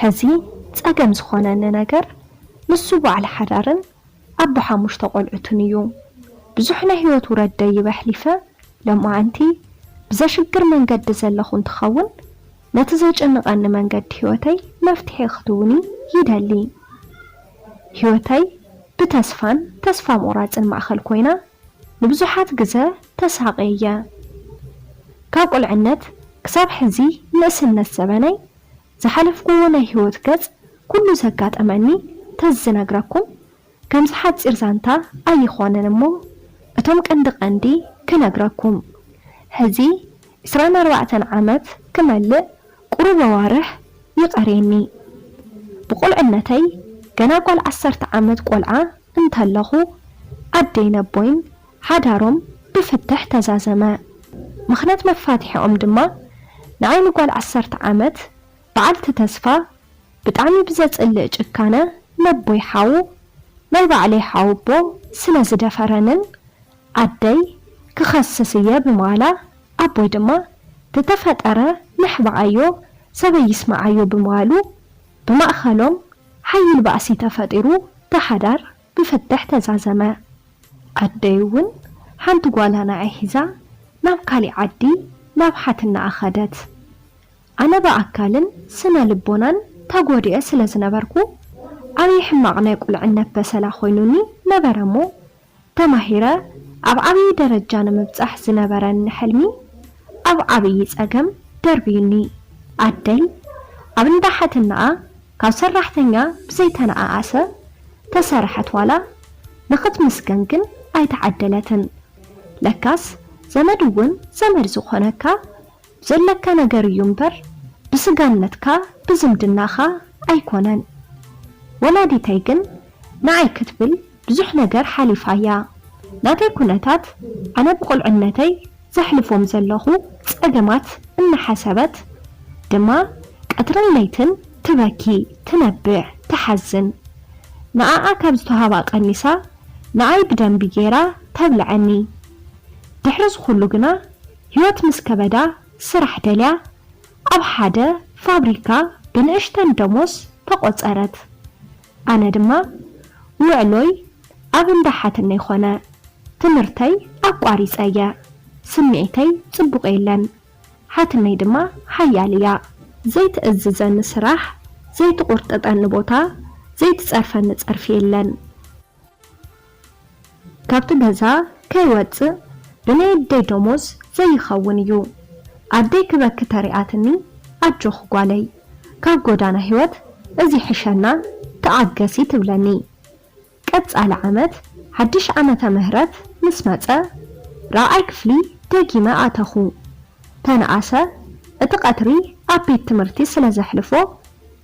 ሕዚ ጸገም ዝኾነኒ ነገር ንሱ በዓል ሓዳርን ኣቦ ሓሙሽተ ቆልዑትን እዩ። ብዙሕ ናይ ህይወት ውረድ ደይበ ኣሕሊፈ፣ ሎማዓንቲ ብዘሽግር መንገዲ ዘለኹ እንትኸውን፣ ነቲ ዘጨንቐኒ መንገዲ ህይወተይ መፍትሒ ክትውኒ ይደሊ። ህይወተይ ብተስፋን ተስፋ ምቑራጽን ማእኸል ኮይና፣ ንብዙሓት ግዘ ተሳቕየ እየ። ካብ ቁልዕነት ክሳብ ሕዚ ንእስነት ዘበነይ ዝሓለፍኩዎ ናይ ህይወት ገጽ ኩሉ ዘጋጠመኒ ተዝነግረኩም ከምዚ ሓጺር ዛንታ ኣይኾነን እሞ እቶም ቀንዲ ቀንዲ ክነግረኩም። ሕዚ ዕስራን ኣርባዕተን ዓመት ክመልእ ቁሩብ ኣዋርሕ ይቐርየኒ። ብቁልዕነተይ ገና ጓል ዓሰርተ ዓመት ቆልዓ እንተለኹ ኣደይ ነቦይን ሓዳሮም ብፍትሕ ተዛዘመ። ምኽንያት መፋትሒኦም ድማ ንዓይ ንጓል ዓሰርተ ዓመት በዓልቲ ተስፋ ብጣዕሚ ብዘጽልእ ጭካነ ነቦይ ሓው ናይ ባዕለይ ሓውቦ ስለ ዝደፈረንን ኣደይ ክኸስስ እየ ብምባላ ኣቦይ ድማ ተተፈጠረ ንሕባኣዮ ሰበይ ይስማዓዮ ብምባሉ ብማእኸሎም ሓይል ባእሲ ተፈጢሩ ተሓዳር ብፍትሕ ተዛዘመ። ኣደይ እውን ሓንቲ ጓላ ንዓይ ሒዛ ናብ ካሊእ ዓዲ ናብ ሓትናኣ ኸደት። ኣነ ብኣካልን ስነ ልቦናን ተጎዲኤ ስለ ዝነበርኩ ዓብዪ ሕማቕ ናይ ቁልዕነት በሰላ ኮይኑኒ ነበረ እሞ ተማሂረ ኣብ ዓብዪ ደረጃ ንምብፃሕ ዝነበረኒ ሕልሚ ኣብ ዓብዪ ፀገም ደርብዩኒ። ኣደይ ኣብ እንዳ ሓትናኣ ካብ ሰራሕተኛ ብዘይተነኣኣሰ ተሰርሐት ዋላ ንኽትምስገን ግን ኣይተዓደለትን። ለካስ ዘመድ እውን ዘመድ ዝኾነካ ዘለካ ነገር እዩ እምበር ብስጋነትካ ብዝምድናኻ ኣይኮነን። ወላዲተይ ግን ንዓይ ክትብል ብዙሕ ነገር ሓሊፋ እያ። ናተይ ኩነታት ኣነ ብቑልዕነተይ ዘሕልፎም ዘለኹ ጸገማት እናሓሰበት ድማ ቀትርን ለይትን ትበኪ፣ ትነብዕ፣ ትሓዝን። ንኣኣ ካብ ዝተዋህባ ቀኒሳ ንኣይ ብደንቢ ገይራ ተብልዐኒ። ድሕሪ እዚ ኩሉ ግና ህይወት ምስ ከበዳ ስራሕ ደልያ ኣብ ሓደ ፋብሪካ ብንእሽተን ደሞዝ ተቖጸረት። ኣነ ድማ ውዕሎይ ኣብ እንዳ ሓትነይ ኮነ። ትምህርተይ ኣቋሪጸ እየ። ስምዒተይ ጽቡቕ የለን። ሓትነይ ድማ ሓያል እያ። ዘይትእዝዘኒ ስራሕ፣ ዘይትቑርጥጠኒ ቦታ፣ ዘይትጸርፈኒ ጸርፊ የለን። ካብቲ ገዛ ከይወጽእ ብናይ ኣደይ ደሞዝ ዘይኸውን እዩ። ኣደይ ክበኪ ተሪኣትኒ ኣጆኺ ጓለይ፣ ካብ ጎዳና ህይወት እዚ ይሕሸና ተኣገሲ ትብለኒ። ቀጻሊ ዓመት ሓድሽ ዓመተ ምህረት ምስ መጸ ራብዓይ ክፍሊ ደጊመ ኣተኹ። ተነኣሰ እቲ ቀትሪ ኣብ ቤት ትምህርቲ ስለ ዘሕልፎ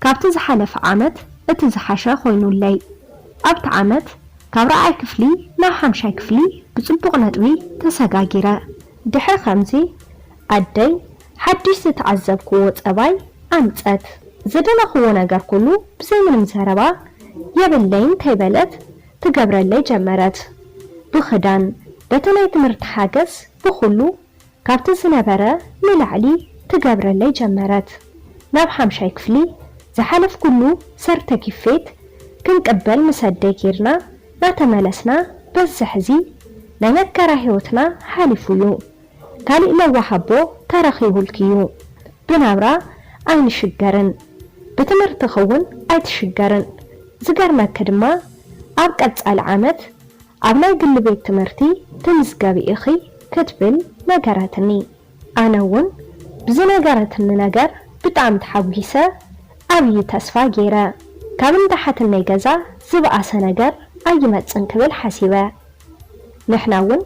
ካብቲ ዝሓለፈ ዓመት እቲ ዝሓሸ ኮይኑለይ። ኣብቲ ዓመት ካብ ራብዓይ ክፍሊ ናብ ሓምሻይ ክፍሊ ብጽቡቕ ነጥቢ ተሰጋጊረ። ድሕሪ ከምዚ ኣደይ ሓድሽ ዝተዓዘብክዎ ጸባይ ኣምጸት። ዝደለኽዎ ነገር ኩሉ ብዘይ ምንም ዘረባ የብለይን ከይበለት ትገብረለይ ጀመረት። ብኽዳን፣ በቲ ናይ ትምህርቲ ሓገዝ፣ ብኹሉ ካብቲ ዝነበረ ንላዕሊ ትገብረለይ ጀመረት። ናብ ሓምሻይ ክፍሊ ዝሓለፍኩሉ ሰርተኪፌት ክንቅበል ምስ ኣደይ ኬድና ናተመለስና በዚ ሕዚ ናይ መከራ ህይወትና ሓሊፉ እዩ። ካሊእ ለዋህ ኣቦ ተረኺቡልኪ እዩ። ብናብራ ኣይንሽገርን፣ ብትምህርትኺ እውን ኣይትሽገርን። ዝገርመኪ ድማ ኣብ ቀጻሊ ዓመት ኣብ ናይ ግሊ ቤት ትምህርቲ ትምዝገቢ ኢኺ ክትብል ነገረትኒ። ኣነ እውን ብዝነገረትኒ ነገር ብጣዕሚ ተሓጒሰ፣ ዓብዪ ተስፋ ገይረ። ካብ እንዳ ሓትነይ ገዛ ዝበኣሰ ነገር ኣይመጽን ክብል ሓሲበ። ንሕና እውን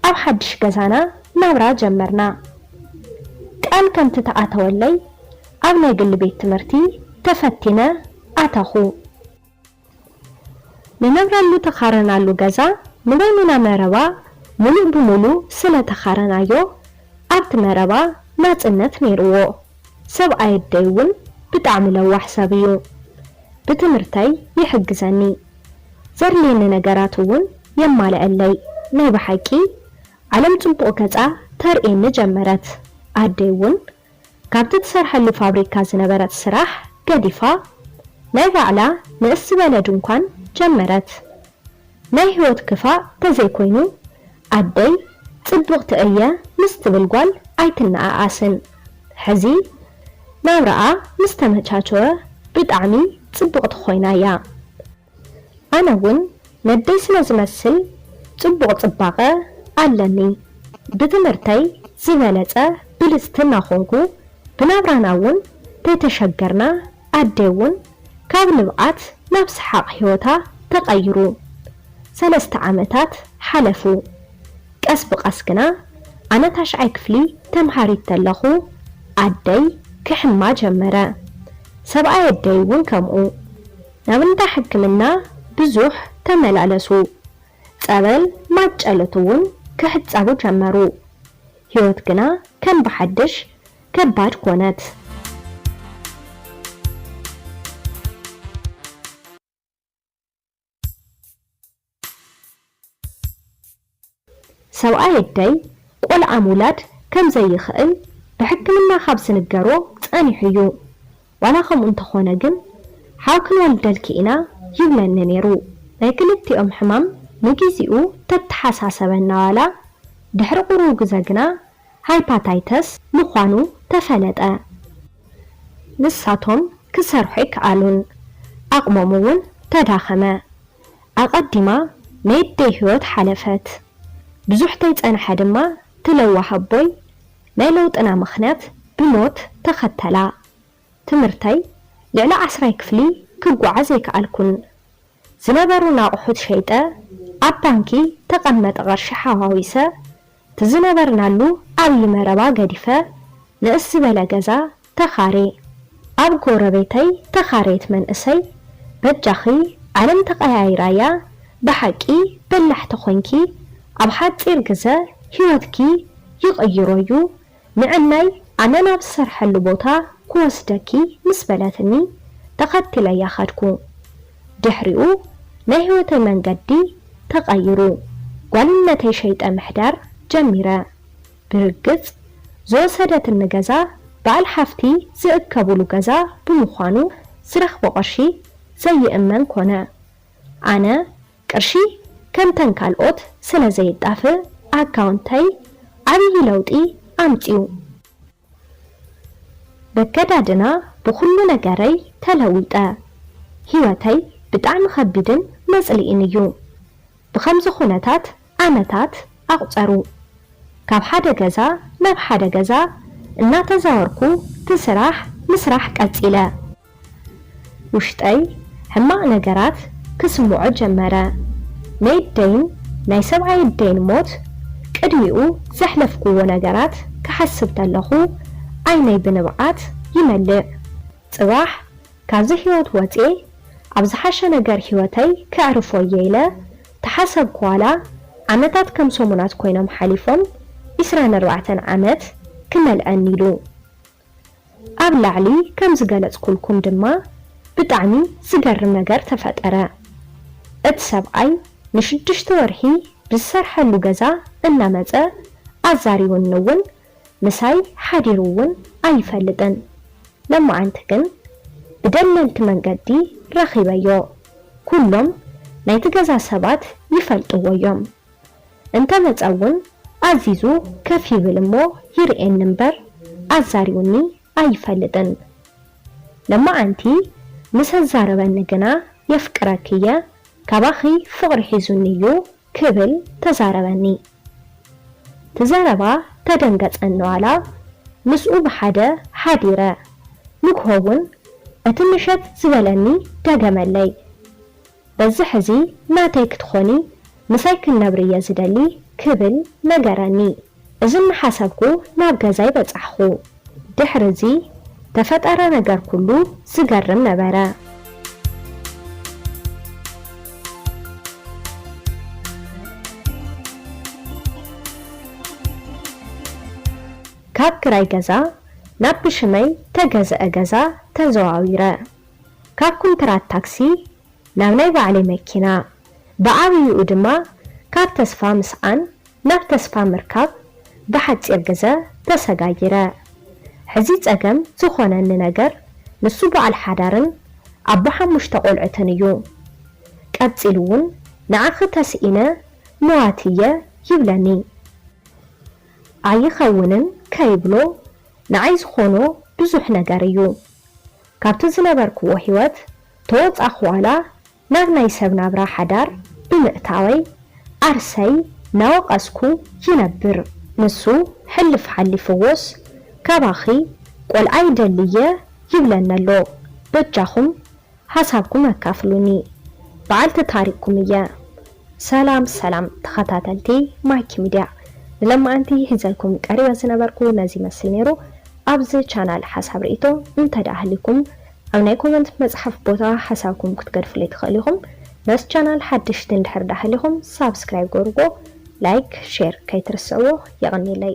ኣብ ሓድሽ ገዛና ናብራ ጀመርና። ቃል ከምቲ ተኣተወለይ ኣብ ናይ ግሊ ቤት ትምህርቲ ተፈቲነ ኣተኹ። ንነብረሉ ተኻረናሉ ገዛ ንበይንና መረባ ሙሉእ ብሙሉእ ስለ ተኻረናዮ ኣብቲ መረባ ናጽነት ነይርዎ። ሰብኣይ ኣደይ እውን ብጣዕሚ ለዋሕ ሰብ እዩ። ብትምህርተይ ይሕግዘኒ። ዘድልየኒ ነገራት እውን የማልኣለይ። ናይ ብሓቂ ዓለም ጽቡቕ ገጻ ተርእየኒ ጀመረት። ኣደይ እውን ካብቲ ትሰርሐሉ ፋብሪካ ዝነበረት ስራሕ ገዲፋ ናይ ባዕላ ንእስ ዝበለ ድንኳን ጀመረት። ናይ ህይወት ክፋእ ተዘይኮይኑ ኣደይ ጽብቕቲ እየ ምስ ትብል ጓል ኣይትነኣኣስን። ሕዚ ናብራኣ ምስ ተመቻቸወ ብጣዕሚ ጽብቕቲ ኮይና እያ። ኣነ እውን ነደይ ስለ ዝመስል ጽቡቕ ጽባቐ ኣለኒ። ብትምህርተይ ዝበለጸ ብልጽቲ እናኾንኩ ብናብራና እውን ተይተሸገርና ኣደይ እውን ካብ ንብዓት ናብ ሰሓቕ ህይወታ ተቐይሩ። ሰለስተ ዓመታት ሓለፉ። ቀስ ብቐስ ግና ኣነ ታሽዓይ ክፍሊ ተምሃሪት ተለኹ ኣደይ ክሕማ ጀመረ። ሰብኣይ ኣደይ እውን ከምኡ። ናብ እንዳ ሕክምና ብዙሕ ተመላለሱ። ጸበል ማጨሎት እውን ክሕጸቡ ጀመሩ። ህይወት ግና ከም ብሓድሽ ከባድ ኮነት። ሰብኣይ ኣደይ ቆልዓ ምውላድ ከም ዘይኽእል ብሕክምና ካብ ዝንገሮ ጸኒሑ እዩ። ዋላ ከምኡ እንተኾነ ግን ሓው ክንወልደልኪ ኢና ይብለኒ ነይሩ። ናይ ክልቲኦም ሕማም ንጊዜኡ ተተሓሳሰበና ዋላ ድሕሪ ቁሩብ ግዘ ግና ሃይፓታይተስ ምዃኑ ተፈለጠ። ንሳቶም ክሰርሑ ኣይከኣሉን። ዓቕሞም እውን ተዳኸመ። ኣቐዲማ ናይ ኣደይ ህይወት ሓለፈት። ብዙሕ ተይጸንሐ ድማ እቲ ለዋህ ኣቦይ ናይ ለውጥና ምኽንያት ብሞት ተኸተላ። ትምህርተይ ልዕሊ ዓስራይ ክፍሊ ክጓዓዝ ኣይከኣልኩን። ዝነበሩና ኣቑሑት ሸይጠ ኣብ ባንኪ ተቐመጠ ቅርሺ ሓዋዊሰ እቲ ዝነበርናሉ ዓብዪ መረባ ገዲፈ ንእስ ዝበለ ገዛ ተኻርየ። ኣብ ጎረቤተይ ተኻረየት መንእሰይ በጃኺ ዓለም ተቐያይራያ ብሓቂ በላሕቲ ኮይንኪ ኣብ ሓፂር ግዘ ህይወትኪ ይቕይሮ እዩ ንዕናይ ኣነ ናብ ዝሰርሐሉ ቦታ ክወስደኪ ምስ በለትኒ ተኸቲለያ ኸድኩ። ድሕሪኡ ናይ ህይወተይ መንገዲ ተቐይሩ። ጓልነተይ ሸይጠ ምሕዳር ጀሚረ። ብርግጽ ዝወሰደትኒ ገዛ በዓል ሓፍቲ ዝእከብሉ ገዛ ብምዃኑ ዝረኽቦ ቅርሺ ዘይእመን ኮነ። ኣነ ቅርሺ ከምተን ካልኦት ስለ ዘይጣፍእ ኣካውንተይ ዓብዪ ለውጢ ኣምጺኡ። በከዳድና ብኹሉ ነገረይ ተለዊጠ። ህይወተይ ብጣዕሚ ኸቢድን መጽልኢን እዩ። ብኸምዚ ኹነታት ዓመታት ኣቑጸሩ። ካብ ሓደ ገዛ ናብ ሓደ ገዛ እናተዛወርኩ እቲ ስራሕ ምስራሕ ቀጺለ። ውሽጠይ ሕማቕ ነገራት ክስምዖ ጀመረ። ናይ ኣደይን ናይ ሰብኣይ ኣደይን ሞት፣ ቅድሚኡ ዘሕለፍክዎ ነገራት ክሓስብ ተለኹ ዓይነይ ብንብዓት ይመልእ። ጽባሕ ካብዚ ህይወት ወጽየ ኣብ ዝሓሸ ነገር ህይወተይ ከዕርፎ እየ ኢለ ተሓሰብኩ ዋላ ዓመታት ከም ሰሙናት ኮይኖም ሓሊፎም ዒስራን ኣርባዕተን ዓመት ክመልኣኒ ኢሉ። ኣብ ላዕሊ ከም ዝገለጽኩልኩም ድማ ብጣዕሚ ዝገርም ነገር ተፈጠረ። እቲ ሰብኣይ ንሽዱሽተ ወርሒ ብዝሰርሐሉ ገዛ እናመጸ ኣዛሪቡኒ እውን ምሳይ ሓዲሩ እውን ኣይፈልጥን። ለማዓንቲ ግን ብደለልቲ መንገዲ ረኺበዮ። ኩሎም ናይቲ ገዛ ሰባት ይፈልጥዎ እዮም። እንተመጸ እውን ኣዚዙ ከፍ ይብል እሞ ይርእየኒ እምበር ኣዛሪቡኒ ኣይፈልጥን። ለማዓንቲ ምስ ኣዛረበኒ ግና የፍቅረኪ እየ፣ ካባኺ ፍቕሪ ሒዙኒ እዩ ክብል ተዛረበኒ። እቲ ዘረባ ተደንገጸኒ ዋላ ምስኡ ብሓደ ሓዲረ። ንግሆ እውን እቲ ምሸት ዝበለኒ ደገመለይ። በዚ ሕዚ ናተይ ክትኾኒ ምሳይ ክንነብር እየ ዝደሊ ክብል ነገረኒ። እዚ እናሓሰብኩ ናብ ገዛይ በጻሕኹ። ድሕሪ እዚ ተፈጠረ ነገር ኩሉ ዝገርም ነበረ። ካብ ክራይ ገዛ ናብ ብሽመይ ተገዝአ ገዛ ተዘዋዊረ። ካብ ኩንትራት ታክሲ ናብ ናይ ባዕለይ መኪና፣ ብዓብይኡ ድማ ካብ ተስፋ ምስኣን ናብ ተስፋ ምርካብ ብሓጺር ግዘ ተሰጋጊረ። ሕዚ ጸገም ዝኾነኒ ነገር ንሱ በዓል ሓዳርን ኣቦ ሓሙሽተ ቆልዑትን እዩ። ቀጺሉ እውን ንዓኺ ተስኢነ ምዋት እየ ይብለኒ። ኣይኸውንን ከይብሎ ንዓይ ዝኾኖ ብዙሕ ነገር እዩ። ካብቲ ዝነበርክዎ ህይወት ተወጻኹ ዋላ ናብ ናይ ሰብ ናብራ ሓዳር ብምእታወይ ዓርሰይ ናወቐስኩ ይነብር። ንሱ ሕልፍ ሓሊፍዎስ ካባኺ ቆልዓ ይደሊ እየ ይብለኒ ኣሎ። በጃኹም ሓሳብኩም ኣካፍሉኒ። በዓልቲ ታሪኽኩም እየ። ሰላም ሰላም ተኸታተልቲ ማኪ ሚድያ፣ ንለማዓንቲ ሒዘልኩም ቀሪበ ዝነበርኩ ነዚ ይመስል ነይሩ። ኣብዚ ቻናል ሓሳብ ርእይቶ እንተ ደኣ ሃልዩኩም ኣብ ናይ ኮመንት መጽሓፍ ቦታ ሓሳብኩም ክትገድፉለይ ትኽእሉ ኢኹም። ነዚ ቻናል ሓድሽቲ እንድሕር ደኣ ሃሊኹም ሳብስክራይብ ገርዎ፣ ላይክ፣ ሼር ከይትርስዕዎ። የቐንየለይ።